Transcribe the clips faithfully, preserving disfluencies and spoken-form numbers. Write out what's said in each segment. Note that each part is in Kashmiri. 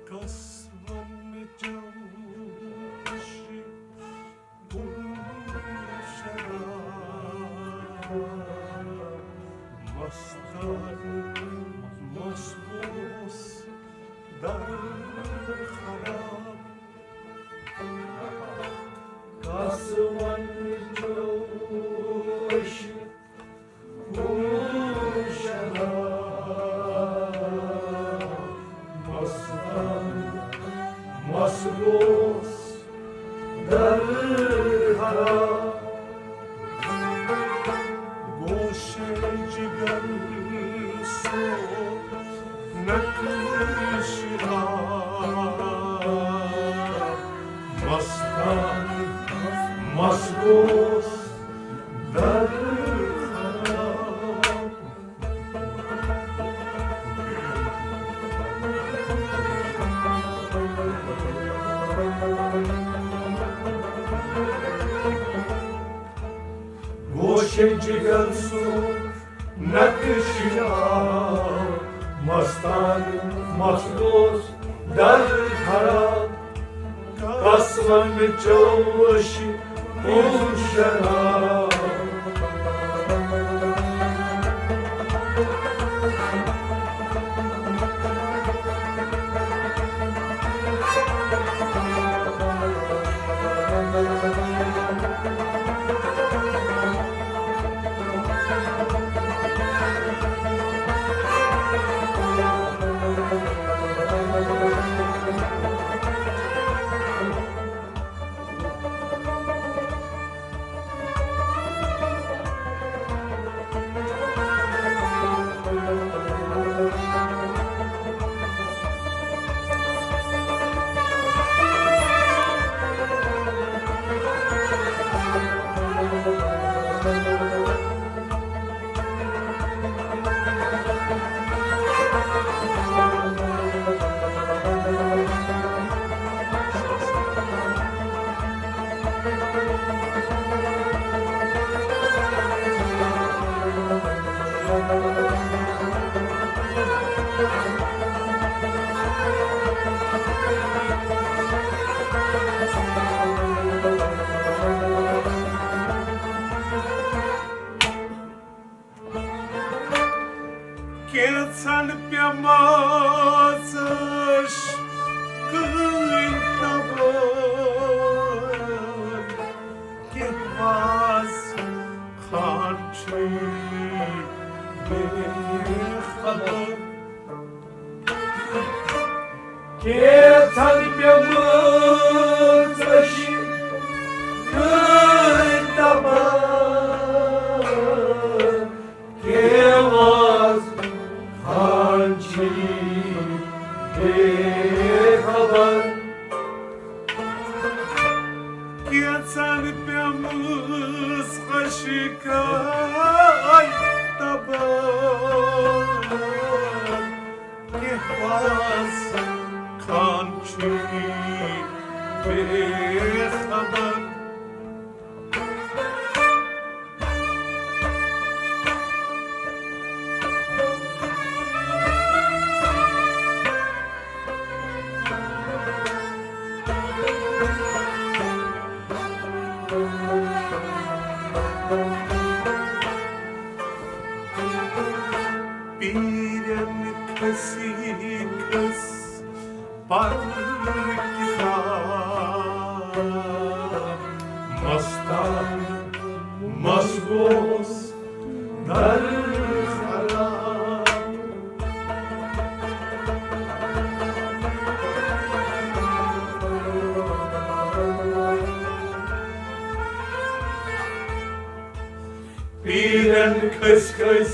کس ونہٕ مےٚ چٲنۍ عشقٕچ گُلشن، مستانہٕ مس گوس درد خراب۔ کس ونہٕ مےٚ چٲنۍ عشقٕچ گُلشن، مستانہٕ مس گوس درد خراب۔ گوشے جگر سو نقش مستانہٕ مس گوس درد خراب۔ گوشے جگر سو نقش مستانہٕ مس گوس درد خراب۔ کس ونہٕ مےٚ چٲنۍ عشقٕچ گُلشن۔ کینٛژن پیمٲژ عشقٕنۍ تبٲہی، کینٛہہ واز خان چھُے بے خبر۔ کینٛژن پیمٲژ عشقٕنۍ تبٲہی، کینٛہہ واز خان چھُے بے خبر۔ کینٛژن پیمٲژ عشقٕنۍ تبٲہی، کینٛہہ واز خان چھُے بے خبر۔ پیرن کھسی کھس پر کتاب، مستان مس گوس در خراب۔ پیرن کھس کھس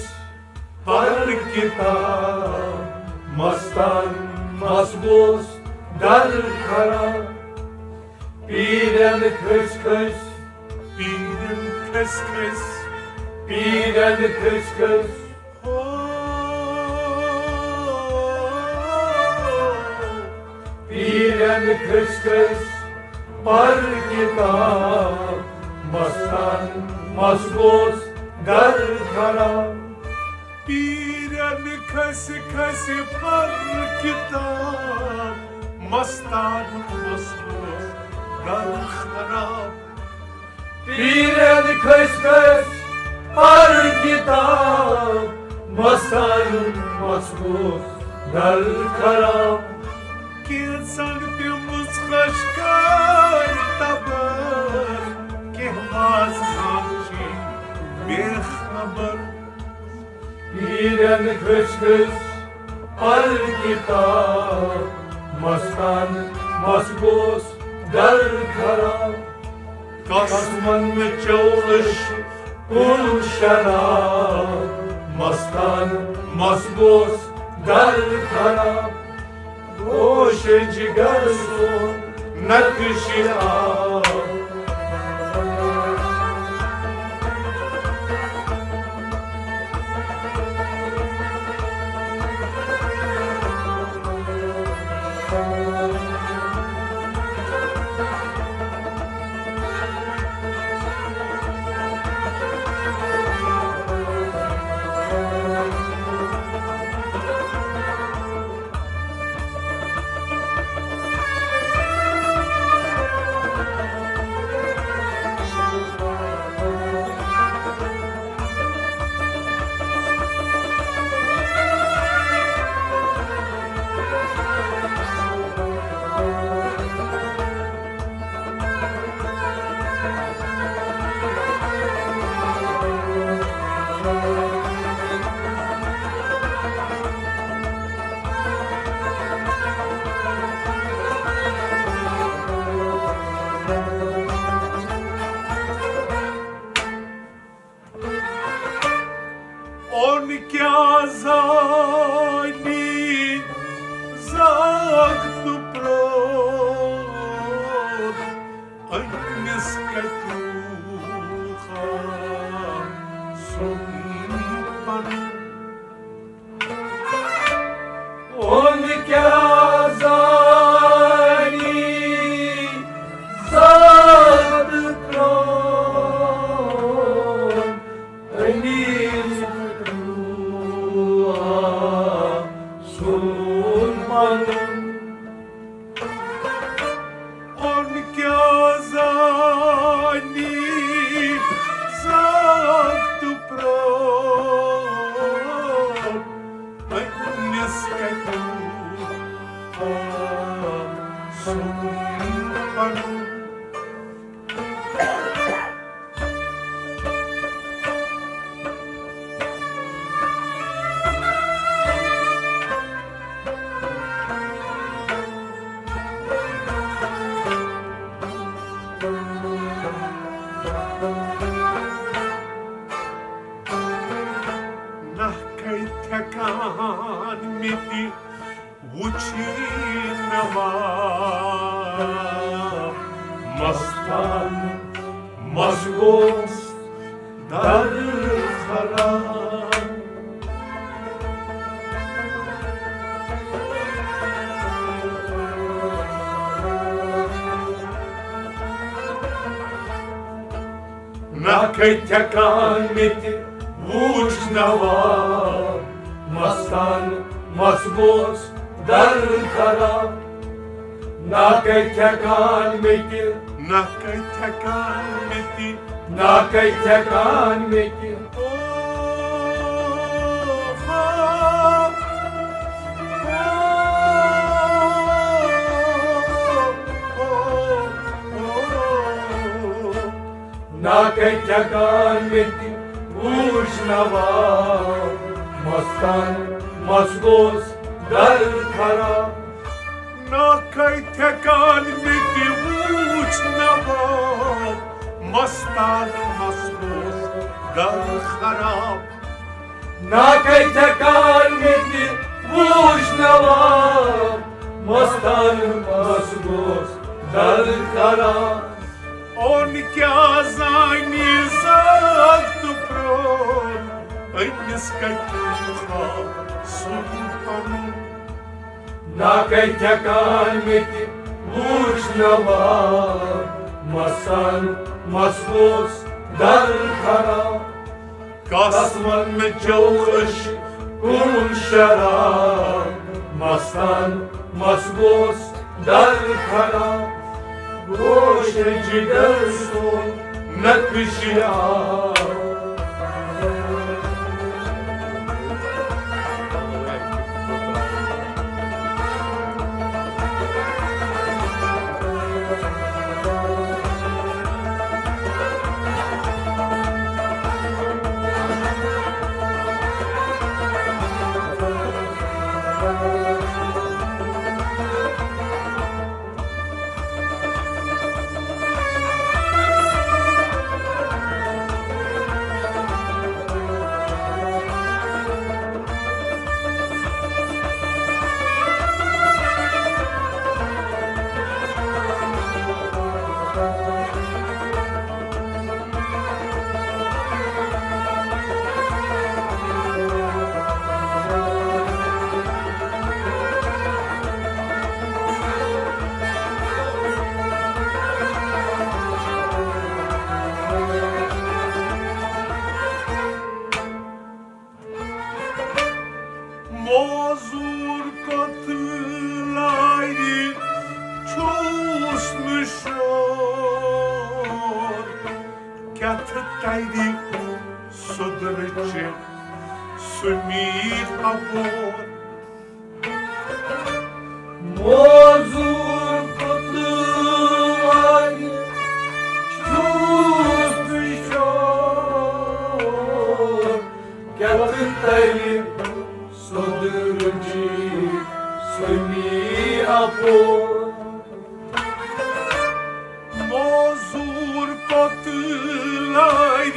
پر کتاب، مستان مس گوس در خراب۔ پیرن کھس کھس، پیرن کھس کھس، پیرن کھس کھس۔ او، پیرن کھس کھس پر کتاب، مستان مس گوس در خراب۔ پیرن کھسہِ کھسہِ پر کتاب، مستان مستوس گل خراب۔ پیرن کھسہِ کھسہِ پر کتاب، مستان مستوس گل خراب۔ کینٛژن پیمٕژ خۄشکار تبر، کینٛہہ وازٕ زامچی بے خبر۔ پیرن کھٔسۍ کھٔسۍ پر کتاب، مستان مس گوس در خراب۔ قسمن چوٚو أچھ کُل شراب، مستان مس گوس در خراب۔ گوش جگر سون نقش آو۔ اوٚن کیٛاہ زانی زاگ تہٕ پرٛون، أمِس کَتیُک آسُن پَنُن۔ اوٚن کیٛاہ زانی زاگ تہٕ پرٛون، أمِس کَتیُک آسُن پَنُن۔ اوٚن کیٛاہ زانی زاگ تہٕ پرٛون، أمِس کَتیُک آسُن پَنُن۔ نہ کَتہِ تھٮ۪کان مےٚ تہِ وُچھی نوا مستان مس گوس در خراب۔ نہ کَتہِ تھٮ۪کان مےٚ تہِ وُچھ نوا مستان مس گوس در خراب۔ نہ کَتہِ تھٮ۪کان مےٚ تہِ، نہ کَتہِ تھٮ۪کان مےٚ تہِ، نہ کَتہِ تھٮ۪کان مےٚ تہِ۔ او، او، او، او، او۔ نہ کَتہِ تھٮ۪کان مےٚ تہِ وُچھ نوا مستان مس گوس در خراب۔ نہ کَتہِ تھٮ۪کان مےٚ تہِ وُچھ نوا مستان مس گوس در خراب۔ نہ کَتہِ تھٮ۪کان مےٚ تہِ وُچھ نوا مستان مس گوس در خراب۔ اوٚن کیٛاہ زانی زاگ تہٕ پرٛون، أمِس کَتہِ آسُن پَنُن۔ نہ کَتہِ تھٮ۪کان مےٚ تہِ وُچھ نوا مستان مس گوس در خراب۔ کس ون مےٚ چوٚو عشق کُن شراب، مستان مس گوس در خراب، گوش جگر سون نقش آب۔ موزوٗر کوٚت لارِ چھُس نہٕ شور، کیٛاہ تہٕ تَرِ سُہ دٔرچہِ سُہ میٖر اَپور۔ موزوٗر کوٚت لارِ چھُس نہٕ شور، کیٛاہ تہٕ تَرِ سُہ دٔرچہِ سُہ میٖر اَپور۔ موزوٗر کوٚت لارِ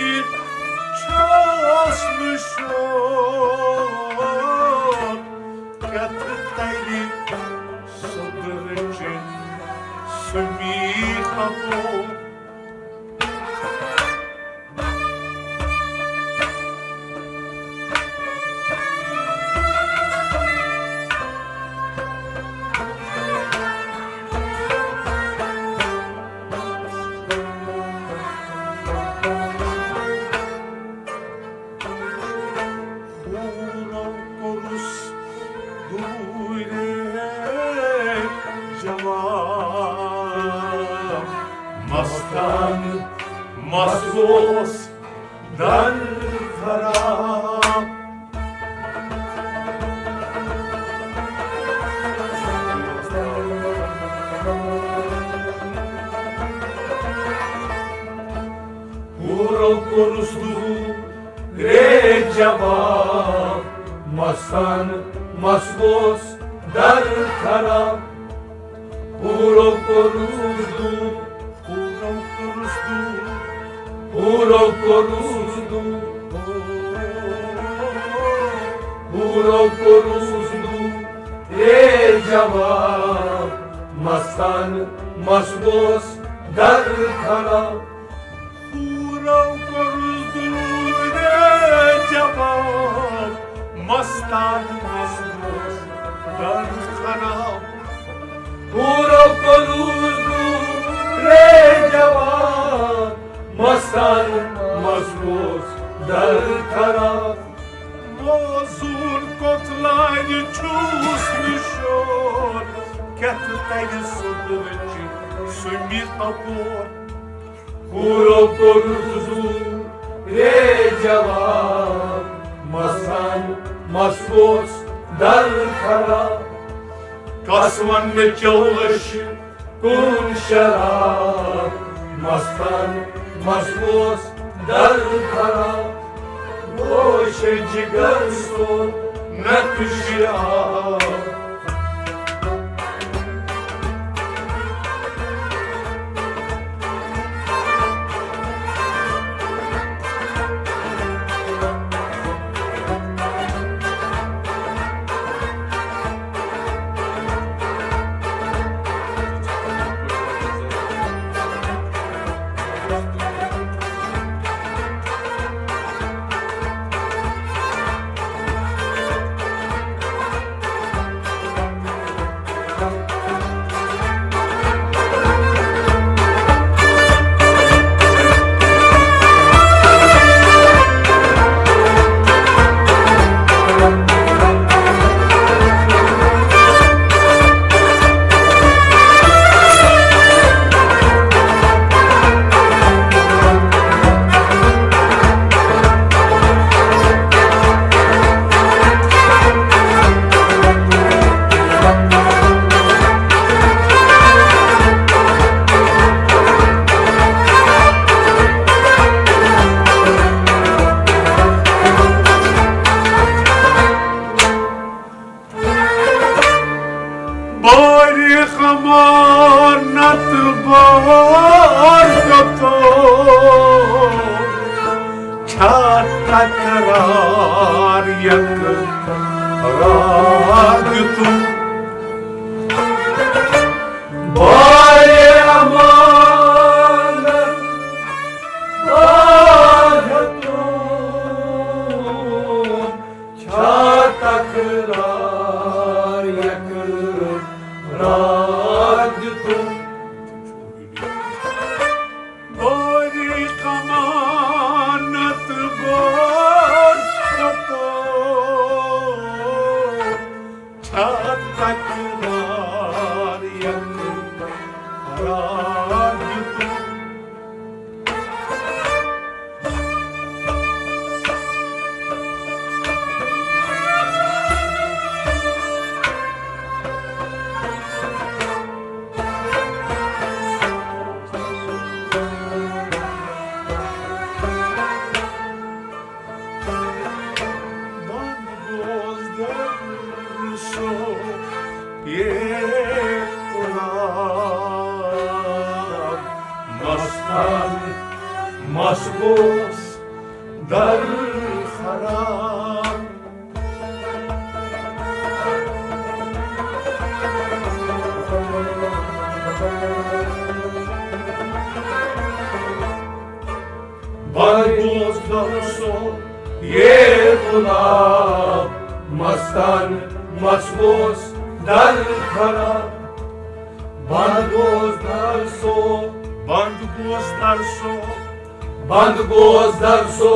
چھُس نہٕ شور، کیٛاہ تہٕ تَرِ سُہ دٔرچہِ سُہ میٖر اَپور۔ حورو کوٚرُس دوٗرے جواب، مستان مس گوس در خراب۔ حورو کوٚرُس دوٗرے جواب، مستان مس گوس در خراب۔ حورو کوٚرُس دوٗر، حورو کوٚرُس دوٗر، حورو کوٚرُس دوٗر، حورو کوٚرُس دوٗرے جواب، مستان مس گوس در خراب۔ حورو کوٚرُس دوٗرے جواب، مستان مس گوس در خراب۔ حورو کوٚرُس دوٗرے جواب، مستان مس گوس در خراب۔ موزوٗر کوٚت لارِ چھُس نہٕ شور، کیٛاہ تہٕ تَرِ سُہ دٔرچہِ سُہ میٖر اَپور۔ حورو کوٚرُس دوٗرے جواب، مستان مس گوس در خراب۔ کس ون مےٚ چوٚو عشق کُن شراب، مستان مس گوس در خراب۔ گوش جگر سون نقش آب۔ چھا تکرار یک رار دیُتُم۔ بارے امانت بار ہیوٚتُم۔ چھا تکرار یک رار دیُتُم۔ باری امانت بار ہیوٚتُم۔ چھا تکرار یک رار دیُتُم۔ بند گوس در سو یہ غلام مستان مس گوس در خراب۔ بند گوس در سو یہ غلام مستان مس گوس در خراب۔ بند گوس در سو، بند گوس در سو، بند گوس در سو۔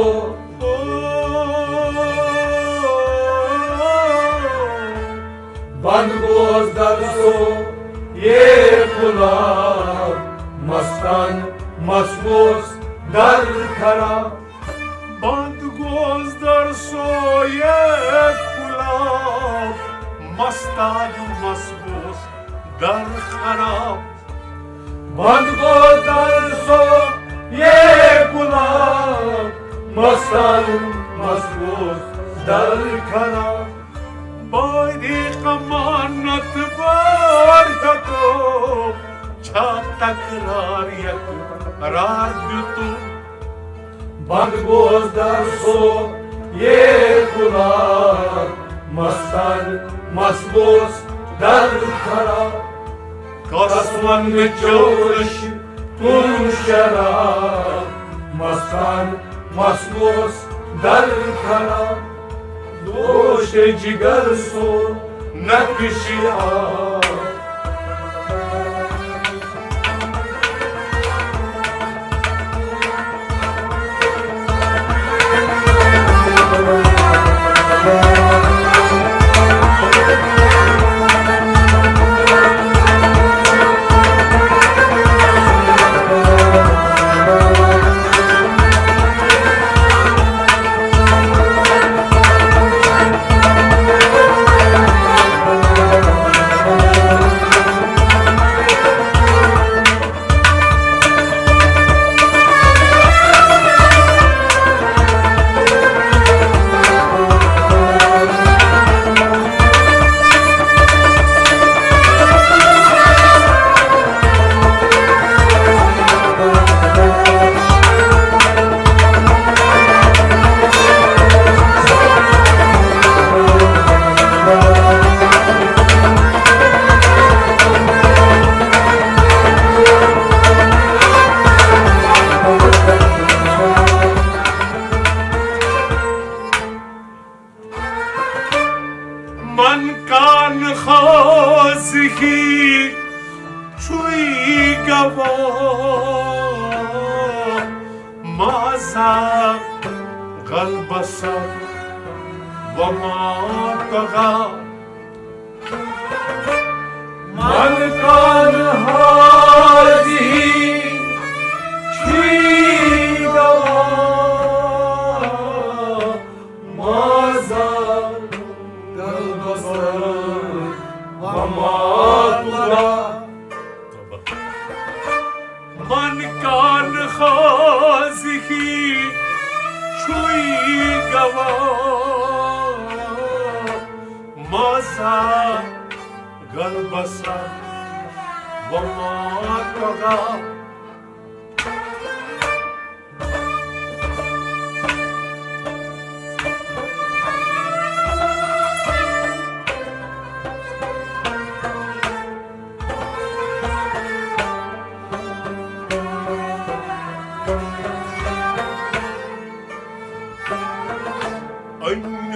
بند گوس در سو یہ غلام مستان مس گوس در خراب۔ بند گوس در سو یہ غلام مستان مس گوس در خراب۔ بند گوس در سو یہ غلام مستان مس گوس در خراب۔ باری امانت بار ہیوٚتُم۔ چھا تکرار یک رار دیُتُم۔ بند گوس در سو یہ غلام مستان مس گوس در خراب۔ کس ون مےٚ چوش تم شراب مستان مس گوس در خراب۔ دوش جگر سو نقش آب۔ من کان خاص ہی چھوئی گواہ، ماذا غلبسا وما طغى۔ من کان حاضی چھوئی گواہ، ماذا غلبسا وما طغى۔ من کان خاص ہی چھوئی گواہ، ماذا غلبسا وما طغى۔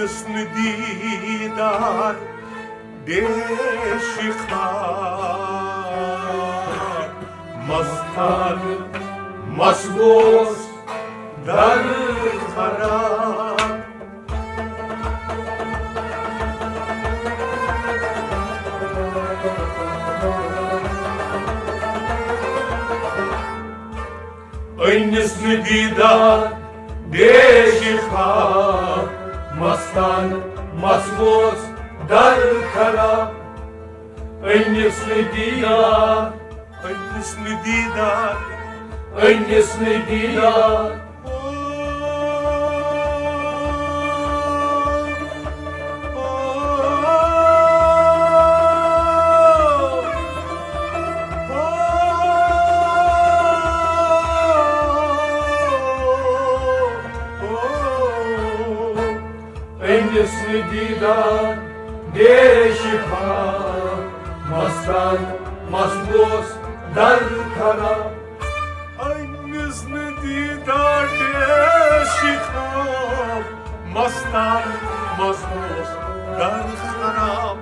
حسن دیدار دیش خار، مستان مس گوس در خراب۔ أنِس نہٕ دیٖدار دیش خار، مستان مس گوس در خراب۔ أنِس نہٕ دیٖدار، أنِس نہٕ دیٖدار، أنِس نہٕ دیٖدار۔ أنِس نہٕ دیٖدار دیش خار، مستان مس گوس در خراب۔ أنِس نہٕ دیٖدار دیش خار، مستان مس گوس در خراب۔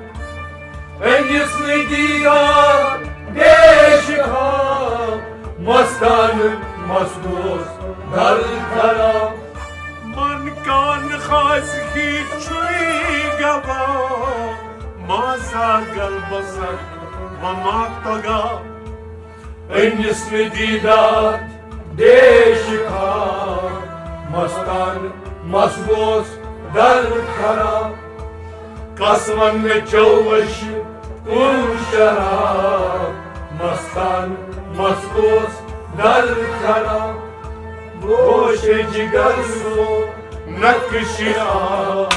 أنِس نہٕ دیٖدار دیش خار، مستان مس گوس در خراب۔ من کان خاصگی چھُے گواہ، ما زاگل بسر و ما تگا۔ أنِس نہٕ دیٖدار دیش خار، مستان مس گوس در خراب۔ کس ون مےٚ چوش کُن شراب، مستان مس گوس در خراب۔ گوش جگر سو نقش آب۔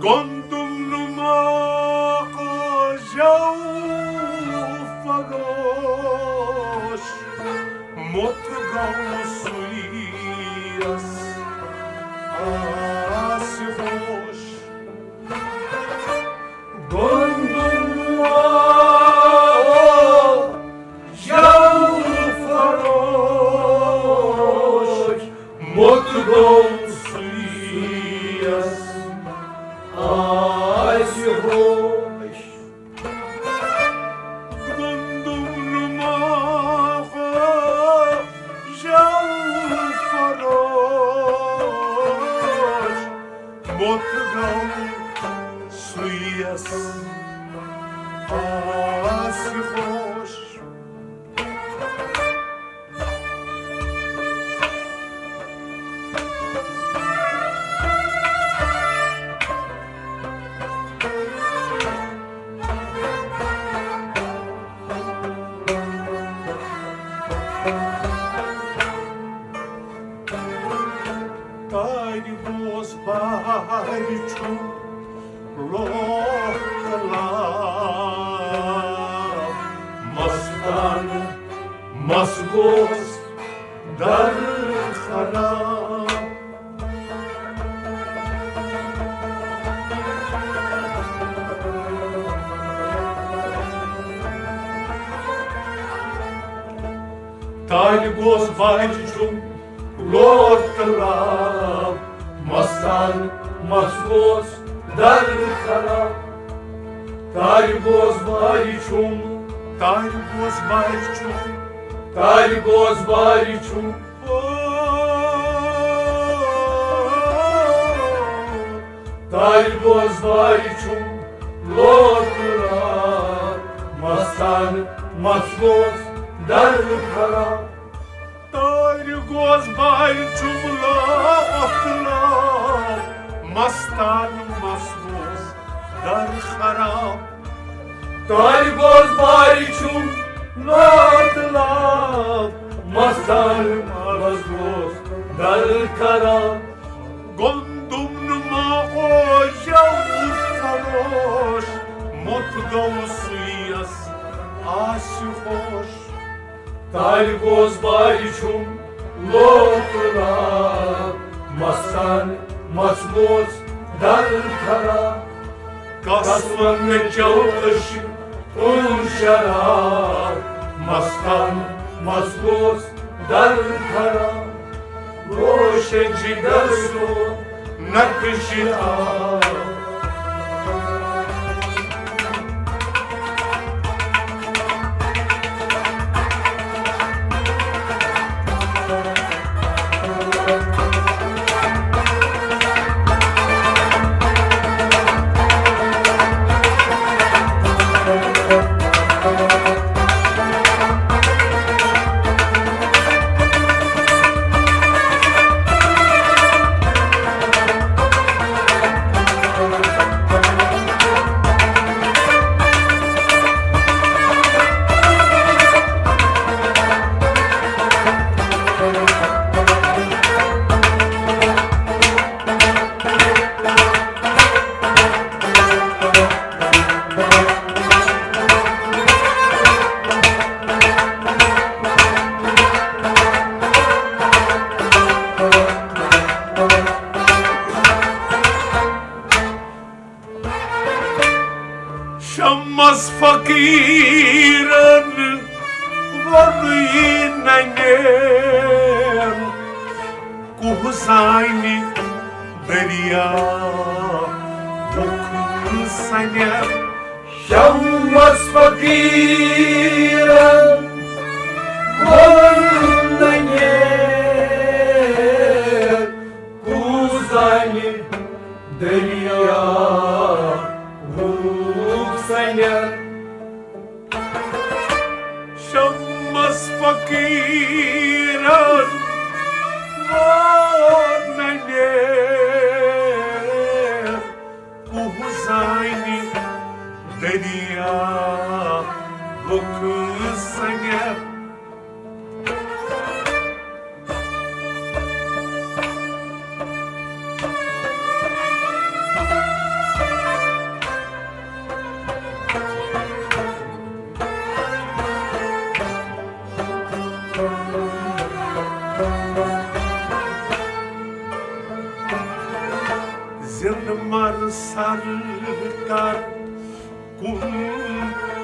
گوٚندُم نُما جَو فروش، موٚت گوٚو سُے یَس آسہِ ہوش۔ گوٚندُم نُما جَو فروش، موٚت گوٚو سُے یَس آسہِ ہوش۔ گوٚندُم نُما جَو فروش، موٚت گوٚو سُے یَس آسہِ ہوش۔ تارِ گوس بارِ چھُم لوٹھ لاب، مستان مس گوس در خراب۔ تارِ گوس بارِ چھُم لوٹھ لاب، مستان مس گوس در خراب۔ تارِ گوس بارِ چھُم، تارِ گوس بارِ چھُم، تارِ گوس بارِ چھُم۔ تارِ گوس بارِ چھُم لوت لال، مستان مس گوس در خراب۔ تارِ گوس بارِ چھُم لوت لال، مستان مس گوس در خراب۔ تارِ گوس بارِ چھُم لوت لال، مستان مس گوس در خراب۔ گوٚندُم نہٕ ما اوس یَوُر فروش، موٚت گوٚو سُے یَس آسہِ ہوش۔ تارِ گوس بارِ چھُم لوت لال، مستان مس گوس در خراب۔ کس ونہٕ چوکش کُن شراب، مستان مس گوس در خراب۔ گوش جگر سو نقش آب۔ شمس فقیرن ووٚنُے ننہِ کوہ زانہِ دریا بُک سنہِ۔ شمس فقیرن ووٚن ننہِ کوہ زانہِ دریا بُک سنہِ۔ شمس فقیرن ووٚن ننہِ کوہ زانہِ دریا بُک سنہِ۔ زِنٛدٕ مَر سَر کَر کُن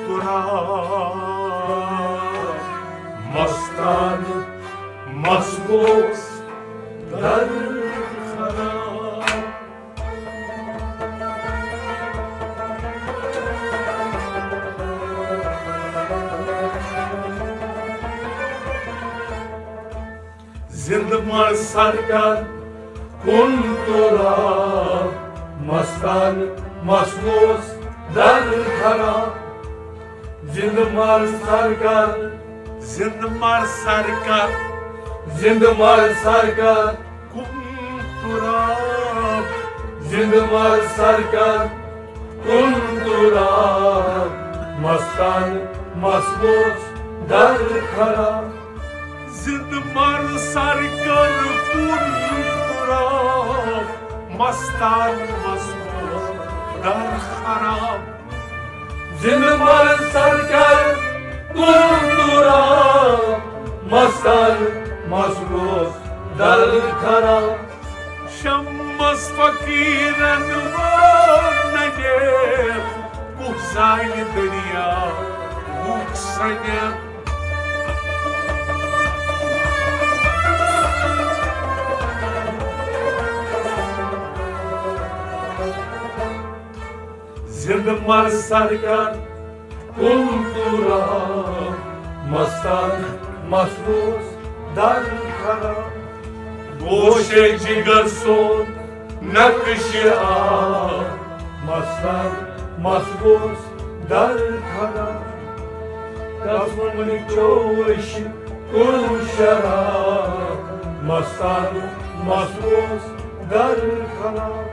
تُراو۔ مستان مَس گوس در خراب۔ زِنٛدٕ مَر سَر کَر کُن تُراو۔ مستان مَس گوس در خراب۔ زِنٛدٕ مَر سَر کَر، زِنٛدٕ مَر سَر کَر، زِنٛدٕ مَر سَر کَر کُن تُراو۔ زِنٛدٕ مَر سَر کَر کُن تُراو۔ مستان مَس گوس در خراب۔ زِنٛدٕ مَر سَر کَر کُن تُراو۔ مستان مَس گوس در خراب۔ زِنٛدٕ مَر سَر کَر کُن تُراو۔ مستان مَس گوس در خراب۔ شمس فقیرن ووٚن ننہِ کوہ زانہِ دریا بُک سنہِ۔ زِنٛدٕ مَر سَر کَر کُن تُراو۔ مستان مَس گوس در خراب۔ گوشے جگر سون نقشہِ آ مستان مس گوس در خراب۔ تسمن چوش کن شراب، مستان مس گوس در خراب۔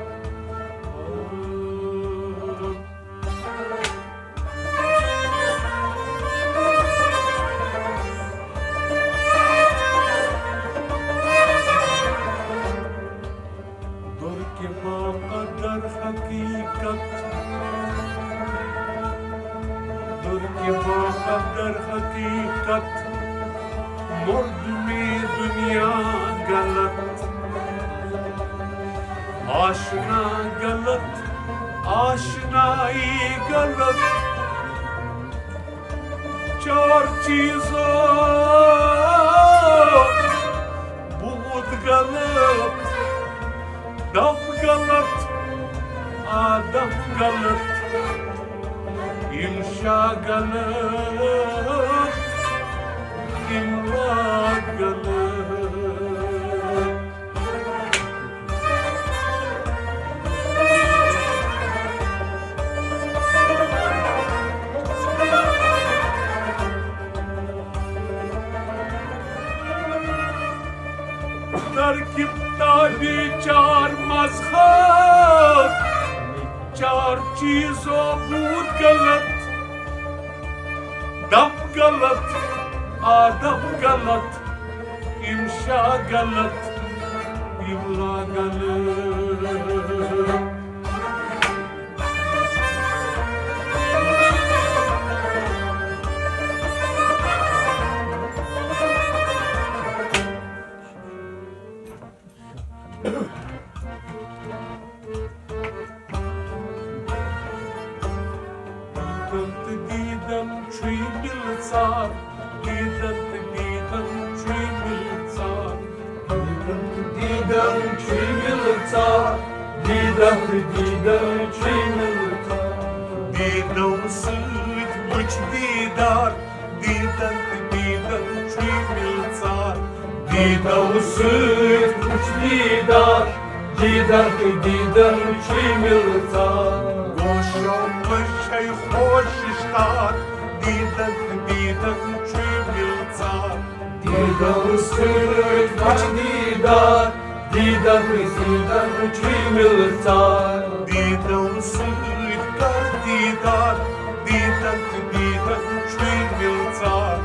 در کے باقدر حقیقت، در کے باقدر حقیقت، مردم دنیا غلط، آشنا غلط، آشنائی غلط۔ چار چیزو بود غلط، دم غلط، آدم غلط، انشا غلط، املا غلط۔ ترکیب تابع چار مذہب، چار چیزو بود غلط، دم غلط، آدم غلط، انشا غلط، املا غلط۔ دیدن تہٕ دیدن چھُے مِلژار، دیدن تہٕ دیدن چھُے مِلژار۔ دیدن تہٕ دیدن چھُے مِلژار، دیدن تہٕ دیدن چھُے مِلژار۔ دیدو سۭتۍ وٕچھ دیدار، دیدن تہٕ دیدن چھُے مِلژار۔ دیدو سۭتۍ وٕچھ دیدار، دیدن تہٕ دیدن چھُے مِلژار۔ گوشو منٛز چھے خوش اشتار، دیدن تہٕ دیدن چھُے مِلژار۔ دیدو سۭتۍ وٕچھ دیدار، دیدن تہٕ دیدن چھُے مِلژار۔ دیدو سۭتۍ کر دیدار، دیدن تہٕ دیدن چھُے مِلژار۔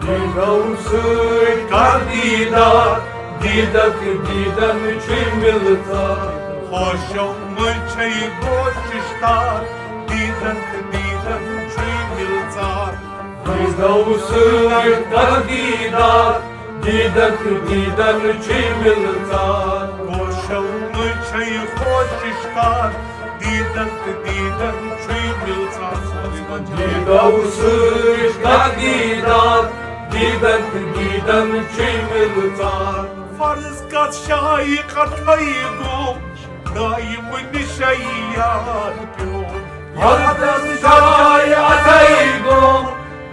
دیدو سۭتۍ کر دیدار، دیدن تہٕ دیدن چھُے مِلژار۔ خوشو منٛز چھے گوشتار، دیدن تہٕ دیدن چھُے مِلژار۔ دیدو سۭتۍ کر دیدار، دیدن تہٕ دیدن چھُے مِلژار۔ گوشو منٛز چھے خوشش کار، دیدن تہٕ دیدن چھُے مِلژار۔ دیدو سۭتۍ کر دیدار، دیدن تہٕ دیدن چھُے مِلژار۔ فرض کتھ شایہِ کتھے گوٚو، دایمہٕ نِشے یاد پیوٚو۔ حضرت شاہ اتھے گوٚو،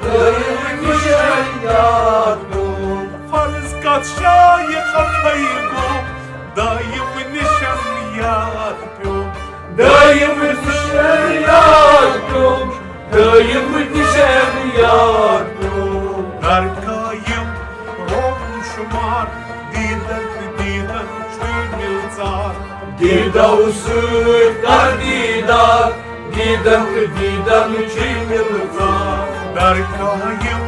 دٲیِم نِشے یاد پیوٚو۔ فرض کتھ شاہ اتھے گوٚو، دٲیِم نِشن یاد پیوٚو۔ دٲیِم نِشن یاد پیوٚو، دٲیِم نِشن یاد پیوٚو۔ در قٲیِم روم شُمار، دیدن تہٕ دیدن چھُے مِلژار۔ دیدو سۭتۍ کر دیدار، دیدن تہٕ دیدن چھُے مِلژار۔ در قٲیِم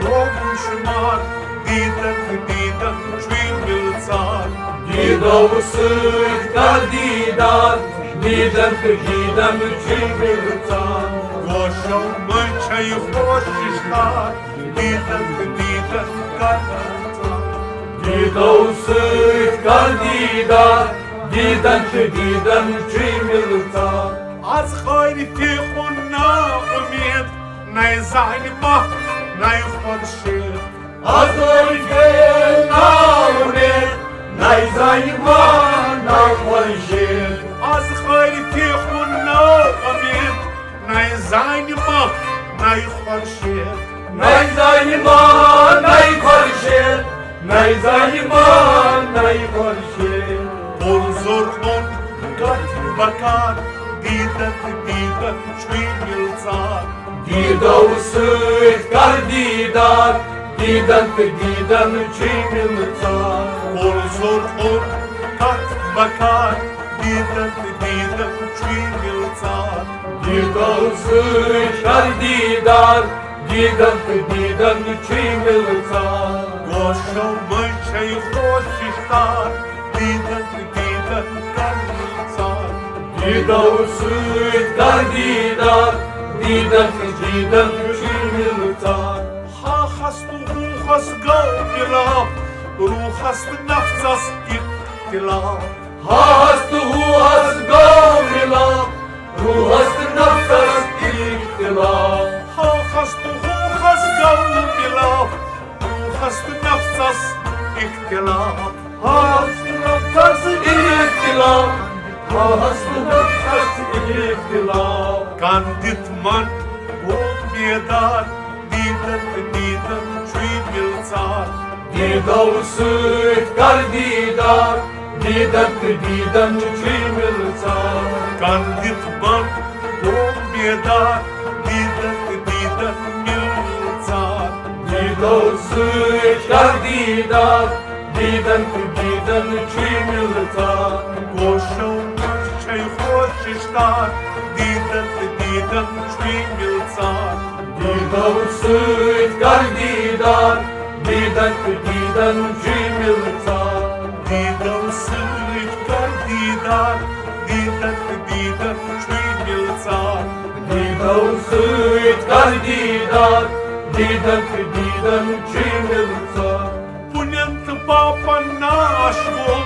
روم شُمار، دیدن تہٕ دیدن چھُے مِلژار۔ دیدو سۭتۍ کر دیدار، دیدن تہٕ دیدن چھُے مِلژار۔ گوشو منٛز چھے خوشش کار، دیدن تہٕ دیدن کر مِلژار۔ دیدو سۭتۍ کر دیدار، دیدن تہٕ دیدن چھُے مِلژار۔ از خٲرِ فیخُن نا اُمید، نَے زانہِ ماہ، نَے خورشید۔ از خٲرِ فیخُن نا اُمید، نَے زانہِ ماہ، نَے خورشید۔ از خٲرِ فیخُن نا اُمید، نَے زانہِ ماہ، نَے خورشید۔ نَے زانہِ ماہ، نَے خورشید۔ نَے زانہِ ماہ، نَے خورشید۔ پُل زورمُت بکار، دیدن تہٕ دیدن چھُے مِلژار۔ دیدو سۭتۍ کر دیدار، دیدن تہٕ دیدن چھُے مِلژار۔ کول زور اوٚن کتھ بکار، دیدن تہٕ دیدن چھُے مِلژار۔ دیدو سۭتۍ کر دیدار، دیدن تہٕ دیدن چھُے مِلژار۔ گوشو منٛز چھے خوشش تار، دیدن تہٕ دیدن کر مِلژار۔ دیدو سۭتۍ کر دیدار، دیدن تہٕ دیدن چھُے مِلژار۔ ہاہس تہٕ ہوہس گوٚو مِلاپ، روحس تہٕ نفسس اختلاف۔ ہاہس تہٕ ہوہس گوٚو مِلاپ، روحس تہٕ نفسس اختلاف۔ ہاہس تہٕ ہوہس گوٚو مِلاپ، روحس تہٕ نفسس اختلاف۔ ہاہس تہٕ نفسس اختلاف، ہاہس تہٕ نفسس اختلاف۔ کن دِتھ من گوٚو بیدار، دیدن تہٕ دیدن چھُے مِلژار۔ دیدو سۭتۍ کر دیدار، دیدن تہٕ دیدن چھُے مِلژار۔ کن دِتھ من گوٚو بیدار، دیدن تہٕ دیدن مِلژار۔ دیدو سۭتۍ کر دیدار، دیدن تہٕ دیدن چھُے مِلژار۔ گوشو منٛز چھے خوشش تار، دیدن تہٕ دیدن چھُے مِلژار۔ دیدو سۭتۍ کر دیدار، دیدن تہٕ دیدن چھُے مِلژار۔ دیدو سۭتۍ کر دیدار، دیدن تہٕ دیدن چھُے مِلژار۔ دیدو سۭتۍ کر دیدار، دیدن تہٕ دیدن چھُے مِلژار۔ پُنٮ۪ن تہٕ پاپن ناش گوٚو،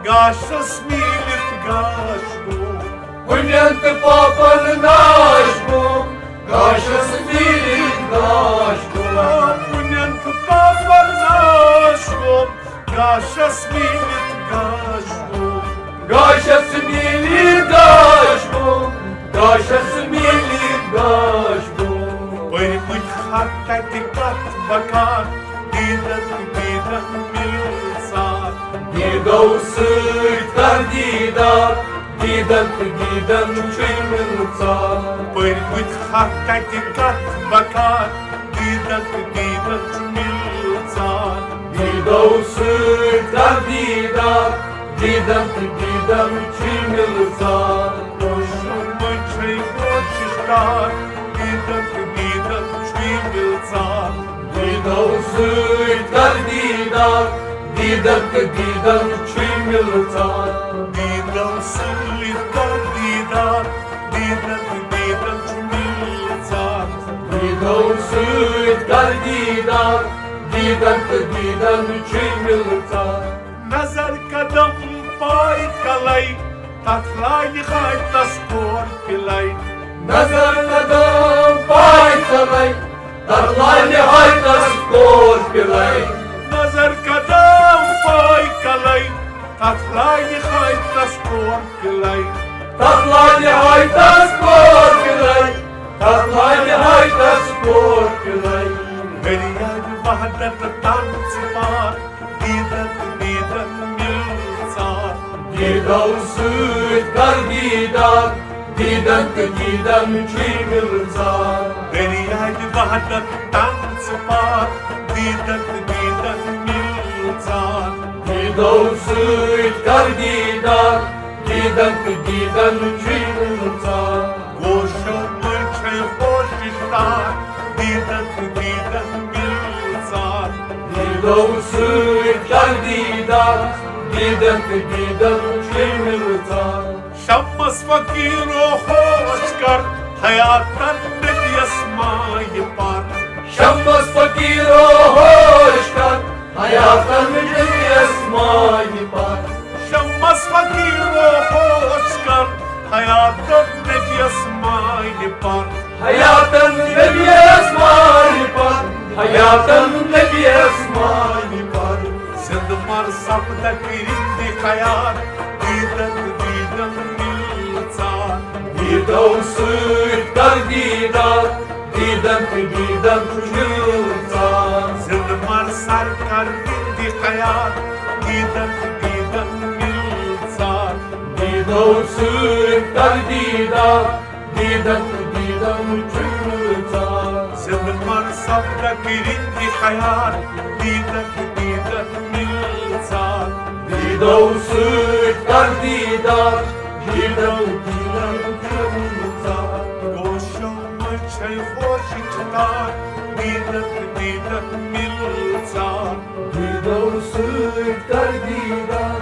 گاشس میٖلِتھ گاش گوٚو۔ پُنٮ۪ن تہٕ پاپن ناش گوٚو، گاشس میٖلِتھ گاش گوٚو۔ پُنٮ۪ن تہٕ پاپن ناش گوٚو، گاشس میٖلِتھ گاش گوٚو۔ گاشس میٖلِتھ گاش گوٚو، گاشس میٖلِتھ گاش گوٚو۔ پٔرمٕتۍ خط تتہِ کتھ بکار، دیدن دیدن مِلژار۔ دیدو سۭتۍ کر دیدار، دیدن تہٕ دیدن چھُے مِلژار۔ پٔرمٕتۍ خط تتہِ کتھ بکار، دیدن تہٕ دیدن چھُ مِلژار۔ دیدو سۭتۍ کر دیدار، دیدن تہٕ دیدن چھُے مِلژار۔ کٲشُر منٛز چھے کوٗشش کار، دیدن تہٕ دیدن چھُے مِلژار۔ دیدو سۭتۍ کر دیدار، دیدن تہٕ دیدن چھُے مِلژار۔ دیدو سۭتۍ کر دیدار، دیدن تہٕ دیدن چھُ مِلژار۔ دیدو سۭتۍ کر دیدار، دیدن تہٕ دیدن چھُے مِلژار۔ نظر قدم پاے کلے، تتھ لالہِ ہاے تس کور پلے۔ نظر قدم پاے کلے، تتھ لالہِ ہاے تس کور پلے۔ نظر قدم پاے کلے، تتھ لالہِ ہاے تس کور پلے۔ تتھ لالہِ ہاے تس کور پلے، تتھ لالہِ ہاے تس کور پلے۔ دریاے وحدت تن ژٕ پار، دیدن تہٕ دیدن مِلژار۔ دیدو سۭتۍ کر دیدار، دیدن تہٕ دیدن چھُے مِلژار۔ دریاے وحدت تن ژٕ پار، دیدن تہٕ دیدن مِلژار۔ دیدو سۭتۍ کر دیدار، دیدن تہٕ دیدن چھُے مِلژار۔ گوشو منٛز چھے ہوشش تار، دیدن تہٕ دیدن مِلژار۔ دیدو سۭتۍ کر دیدار، دیدن تہٕ دیدن چھُے مِلژار۔ شمس فقیرو ہوش کر، حیاتن نبیس مایہِ پر۔ شمس فقیرو ہوش کر، حیاتن نبیس مایہِ پر۔ شمس فقیرو ہوش کر، حیاتن نبیس مایہِ پر۔ حیاتن نبیس مایہِ پر، حیاتن نبیس مایہِ پر۔ زندٕ مر سپدکھ رِندِ خیال، دیدن دیدن مِلژار۔ دیدو سۭتۍ کر دیدار، دیدن تہٕ دیدن چھُ مِلژار۔ زندٕ مر سرکار رِندِ خیال، دیدن تہٕ دیدن مِلژار۔ دیدو سۭتۍ کر دیدار، دیدن دیدن چھُے مِلژار۔ زِندٕ کر سپدکھ رِنگہِ حیات، دیدن دیدن مِلژار۔ دیدو سۭتۍ کر دیدار، دیدن دیدن چھُے مِلژار۔ گوشو منٛز چھے خوشٕچ تار، دیدن دیدن مِلژار۔ دیدو سۭتۍ کر دیدار،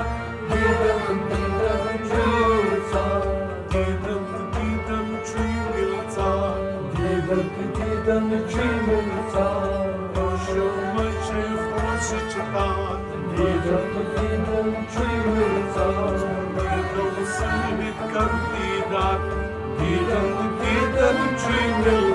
دیدن دیدن چھُے مِلژار۔ دیدن دیدن چھُے مِلژار۔ دیدن دیدن چھُے مِلژار۔ گوشو منٛز چھے خوشٕچ تار، دیدن دیدن چھُے مِلژار۔ دیدو سۭتۍ کر دیدار، دیدن دیدن چھُے مِلژار۔